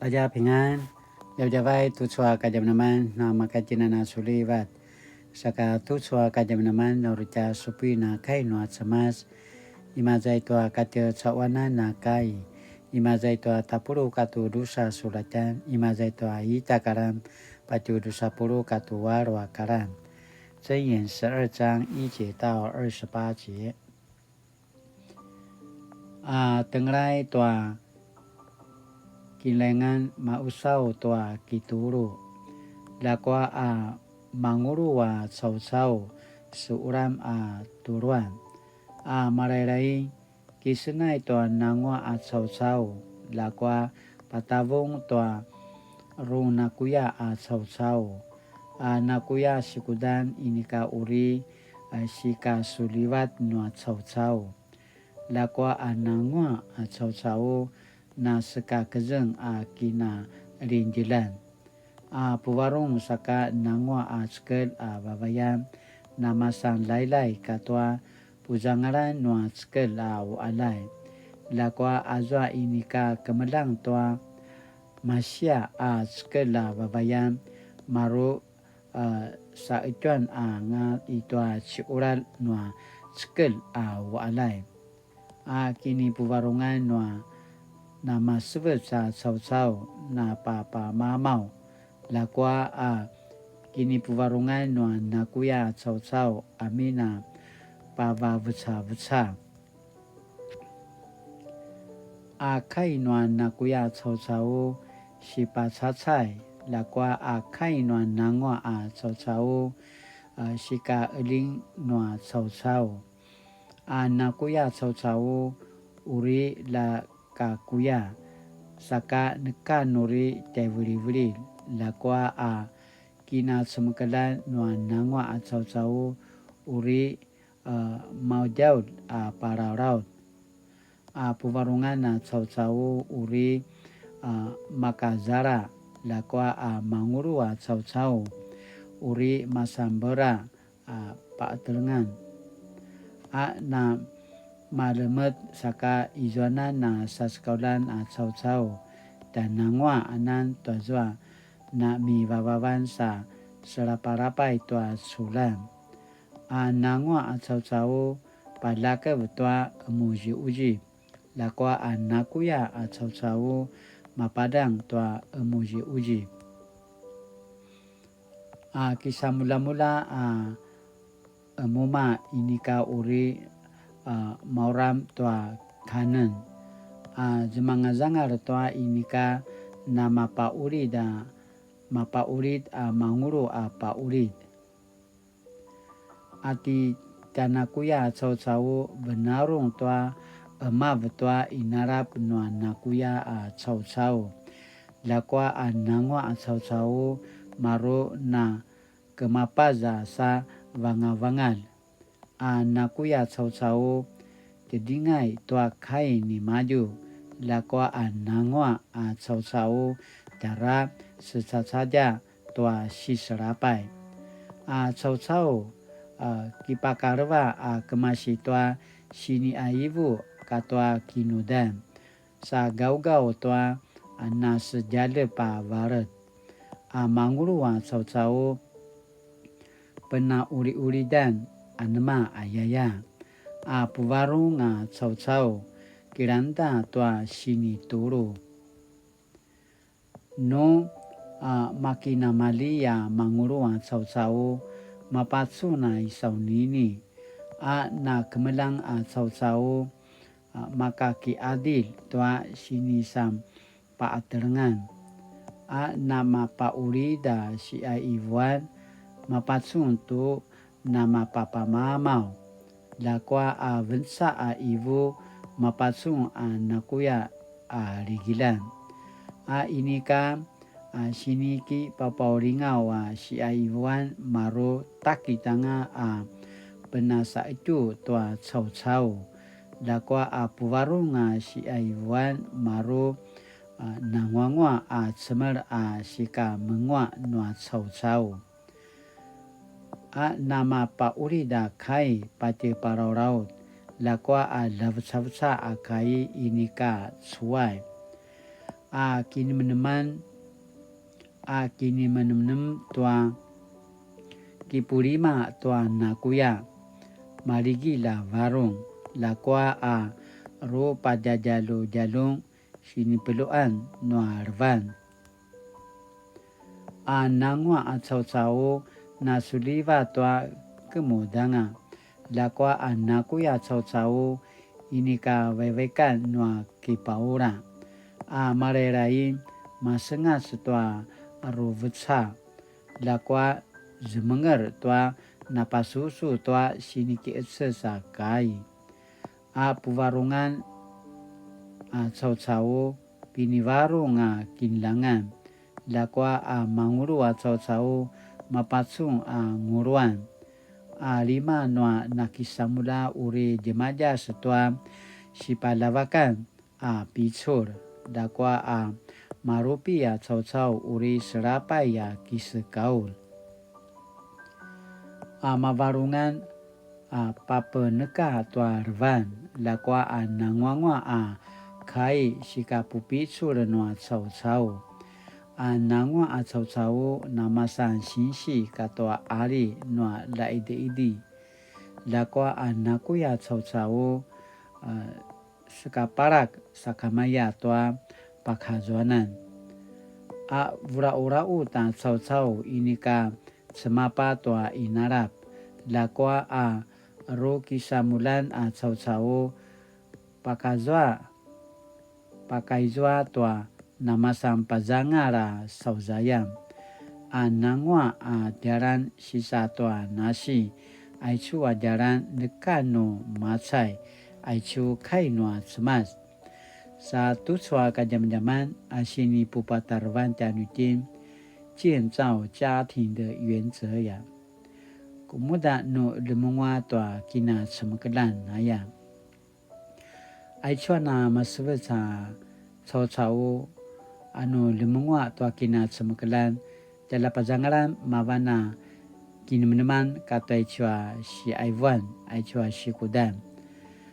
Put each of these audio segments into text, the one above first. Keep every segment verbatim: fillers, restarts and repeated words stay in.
大家平安, djavadjavay tucu a kadjamadjaman na makatjinana sulivat. Saka tucu a kadjamadjaman na uri tja supuin a kai nua Cemas. Imaza i tua katjecaquanan a kai. Imaza i tua tapuluq katua drusa sulatjan. Imaza i tua ita karan patje drusa puluq katua alu a karan. 箴言十二章一節到二十八節。 A tengelay tua kinlengan mausaw tua kitulu, ljakua a mangulu a caucau suqelam a tuluan. A malailai kisenay tua nanguaq a caucau, ljakua patavung tua ru nakuya a caucau, a nakuya sikudan inika uri a sikasulivat nua caucau. Ljakua a nanguaq a caucau na sekakezeng a kinaljingdjeljan. A puvarung saka nanguaq a cekelj a vavayan na masan lailai katua puzangalan nua cekelj a uqaljay. Ljakua azua inika kemeljang tua masiaq a cekelj a vavayan, maru a saqetjuan anga i tua ciqulal nua cekelj a uqaljay. A kinipuvarungan nua namasevec a caucau na papamamaw, ljakua a kinipuvarungan nua nakuya a caucau amin a pavavecaveca. A kai nua nakuya caucau sipacacay, ljakua a kai nua nanguaq a caucau a sikaeljing nua caucau. A nakuya caucau uri la kakuya, saka neka nuri tjaivilivililj, ljakua a kinacemekeljan nua nanguaq a caucau uri a maudjaudj a palalaut. A puvarungan a caucau uri a makazala, ljakua a mangulu a caucau uri masambela a paqetelengan. A na malemet saka izuanan a sasekauljan a caucau tjananguaq anan tuazua na mivavavan sa selapalapay tua culan. A nanguaq a caucau paljakev tua qemuziquzip, ljakua a nakuya a caucau mapadang tua qemuziquzip. A kisamuljamulja a qemuma inika uri a mauram tua kanen, a zemangazangal tua inika namapaqulid a mapaqulid a mangulu a paqulid. A ti tjanakuya a caucau venarung tua qemav tua inalap nua nakuya a caucau. Ljakua a nanguaq a caucau maru na kemapaz a sa vangavangal. A nakuya caucau tjedingay tua kai nimadju, ljakua a nanguaq a caucau tjara secacadja tua siselapay. A caucau a kipakaleva a kemasi tua siniqaivu katua kinudan, sa gaugaw tua a nasedjaljep a valet. A mangulu a caucau penaquliqulidan anema ayaya. A puvarung a caucau kilangda tua sinitulu. Nu a makinamali a mangulu a caucau mapacun a isaunini, a nakemeljang a caucau a makakiqadilj tua sinisampaqatelengan, a namapaqulid a siqaivuan mapacun tu namapapamamaw, ljakua a venca a ivu mapacun a nakuya a ligilan. A inika a sinikipapaulingaw a siqaivuan maru takitanga a penasaqetju tua caucau, ljakua a puvarung a siqaivuan maru a nanguanguaq a cemel a sikamenguaq nua caucau. A namapaqulid a kai patje palaulaut, ljakua a ljavecaveca a kai inika cuay. a kinemeneman a kinemenemnem tua kipulima tua nakuya, maligil a varung, ljakua a rupadjadjaludjalung sinipeluan nua levan. A nanguaq a caucau nasuljivat tua kemudanga, ljakua a nakuya caucau inika vaivaikan nua kipaura. A malailai masengac tua ruveca, ljakua zemenger tua napasusu tua sinikiqeces a kai. A puvarungan a caucau pinivarung a kinljangan, ljakua a mangulu a caucau mapacun a nguluan. A lima nua nakisamulja uri djemadjas tua sipaljavakan a picul, ljakua a marupi a caucau uri selapay a kisekaul. A mavarungan a papeneka tua levan, ljakua a nanguanguaq a kai sikapupicul nua caucau. A nanguaq a caucau namasan sinsi katua qali nua laidiidi, ljakua a nakuya caucau, a, sekapalak sakamaya tua pakazuanan. A vulaulauq ta caucau inika cemapa tua inalap, ljakua a rukisamuljan a caucau pakazua, pakaizua tua namasan pazangal a sauzayan. A nanguaq a djalan sisa tua nasi, aicu a djalan neka nu macay, aicu kai nua Cemas. Sa tucu a kadjamadjaman a sinipupatarevan tjanuitjen, 建造家庭的原則 ya. Kemuda nu lemenguaq tua kinacemekeljan aya. Aicu a namasevec a caucau a nu lemenguaq tua kinacemekeljan, tjaljapazangalan mavan a kinemeneman katua aicu a siqaivuan, aicu a sikudan.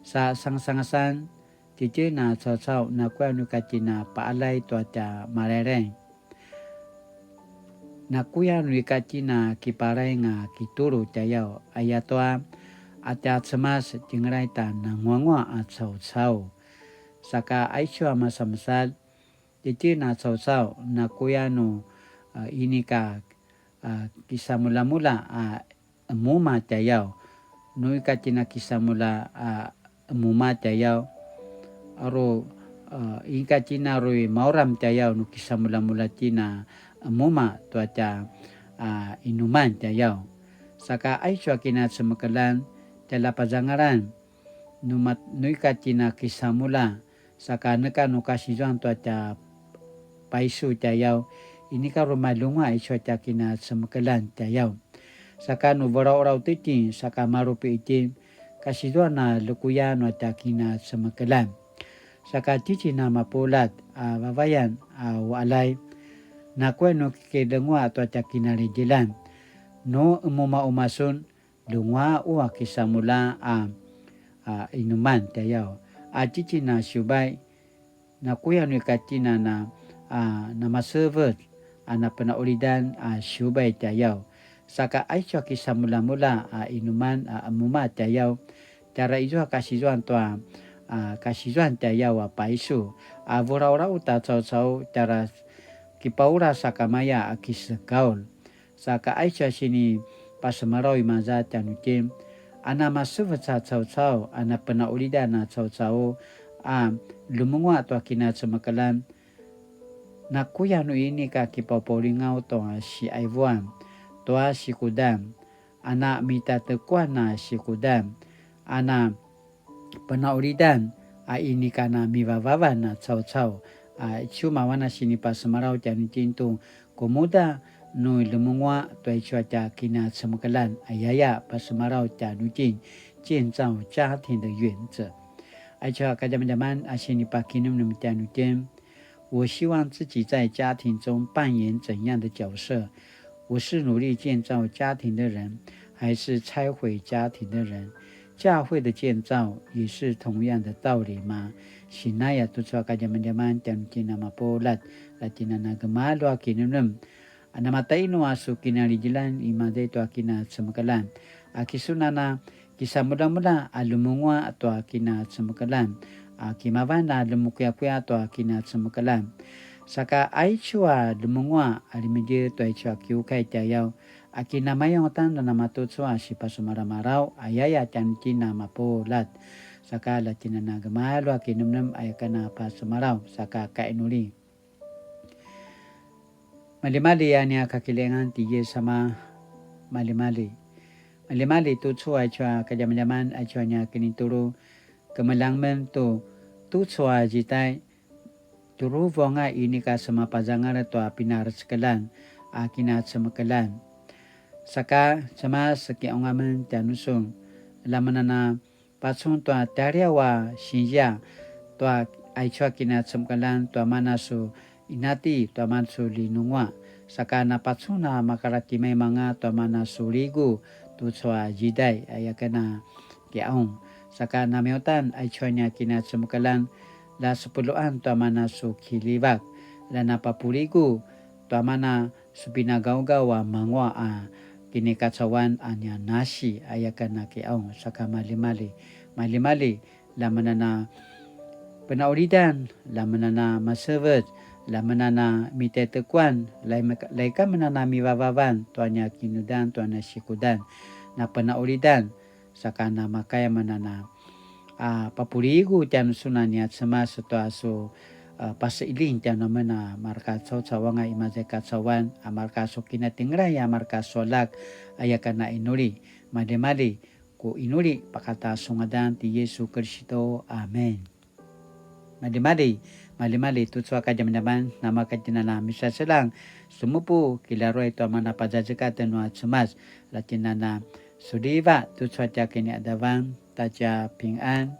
Sa sangasangasan, titjen a caucau nakuya nu ika tjen a paqaljay tua tja malaylay. Nakuya nu ika tjen a kipalaing a kitulu tjayaw, ayatua a tja Cemas tjengelay ta nanguanguaq a caucau. Saka aicu a masanmasan, titjen a caucau nakuya nu, a, inika, a, kisamulamula a emuma tjayaw. Nu ika tjen a kisamula a emuma tjayaw, aru, a, ika tjen a uri mauram tjayaw nu kisamulamula tjen a emuma tua tja, a, inuman tjayaw. Saka aicu a kinacemekeljan, tjaljapazangalan, nu mat-, nu ika tjen a kisamula, saka neka nu kasizuan tua tja paisu tjayaw, inika rumalunguaq aicu a tja kinacemekeljan tjayaw. Saka nu vulaurau titjen, saka marupi itjen, kasizuan a lekuya nua tja kinacemekeljan. Saka titjen a mapuljat a vavayan a uqaljay, nakuya nu kikilenguaq tua tja kinalidjilan. Nu emuma umasun, lenguaqu a kisamula a, a inuman tjayaw. A titjen a siubay, nakuya nu ika tjen a na, a, namasevec, a napenaqulidan a siubay tjayaw. Saka aicu a kisamulamula a inuman a emuma tjayaw, tjara izua kasizuan tua, a, kasizuan tjayaw a paisu. A vulaurau ta caucau, tjara kipaura sakamaya a kisekaul. Saka aicu a sinipasemalaw imaza tjanuitjen, a namasevec a caucau, a napenaqulidan a caucau, a lemenguaq tua kinacemekeljan, nakuya nu inika kipaupaulingaw tua siqaivuan, tua sikudan, a na mitatekuan a sikudan, a na penaqulidan a inika na mivavavan a caucau. A, aicu mavan a sinipasemalaw tjanuitjen tu, kemuda nu lemenguaq tua aicu a tja kinacemekeljan, ayaya pasemalaw tjanuitjen, 建造家庭的原則. Aicu a kadjamadjaman a sinipakinemnem tjanuitjen, 我希望自己在家庭中扮演怎样的角色？我是努力建造家庭的人，还是拆毁家庭的人？教会的建造也是同样的道理吗？Sinaya tucu a kadjamadjaman tjanuitjen a mapuljat, la tjen a na gemalju a kinemnem. A namatainu a su kinalidilan i maza i tua kinacemekeljan? A kisun a na kisamudamula a lemenguaq tua kinacemekeljan? A kimavan a lemukuyakuya tua kinacemekeljan? Saka aicu a lemenguaq a limidje tua aicu a kiukai tjayaw, a kinamayang uta na namatucu a sipasemalamalaw, ayaya tjanuitjen a mapuljat. Saka la tjen a na gemalju a kinemnem aya ken a pasemalaw, saka kainuli. Malimali a nia kakilengan ti Yesu ama, malimali. Malimali tucu aicu a kadjamadjaman aicu a nia kinitulu, kemeljang men tu tucu a zidai, tjuruvu anga inika semapazangal tua pinarecekeljan a kinacemekeljan. Saka Cemas kiqaung amen tjanusun, la men a na pacun tua tjaliaw a sinzia, tua aicu a kinacemekeljan, tua mana su inati, tua mana su linunguaq. Saka na pacun a makara timaimanga tua mana su ligu tucu a zidai, aya ken a kiqaung. Saka namiutan aicu a nia kinacemekeljan, la sepuluan tua mana su kiljivak, la na papuligu tua mana su pinagaugaw a manguaq a kinikacauan a nia nasi, aya ken a kiqaung. Saka malimali, malimali, la men a na penaulidan, la men a na masevec, la men a na mitetekuan, lai-, laika men a na mivavavan tua nia kinudan, tua nia sikudan, na penaulidan, saka na makaya men a na, a, papuligu tjanusun a nia Cemas tua su, a, paseiling tjanuamen a mareka caucau anga i maza i kacauan, a mareka su kinatengelay, a mareka su aljak, aya ken a inuli. Malimali, ku inuli pakata su ngadan ti Yesu Kiristu. Amen. Malimali, malimali tucu a kadjamadjaman, namaka tjen a na misaseljang, semupu, kilaruay tua mana pazazekatjan nua Cemas, la tjen a na suliva tucu a tja kiniqadavan, ta tja pingan,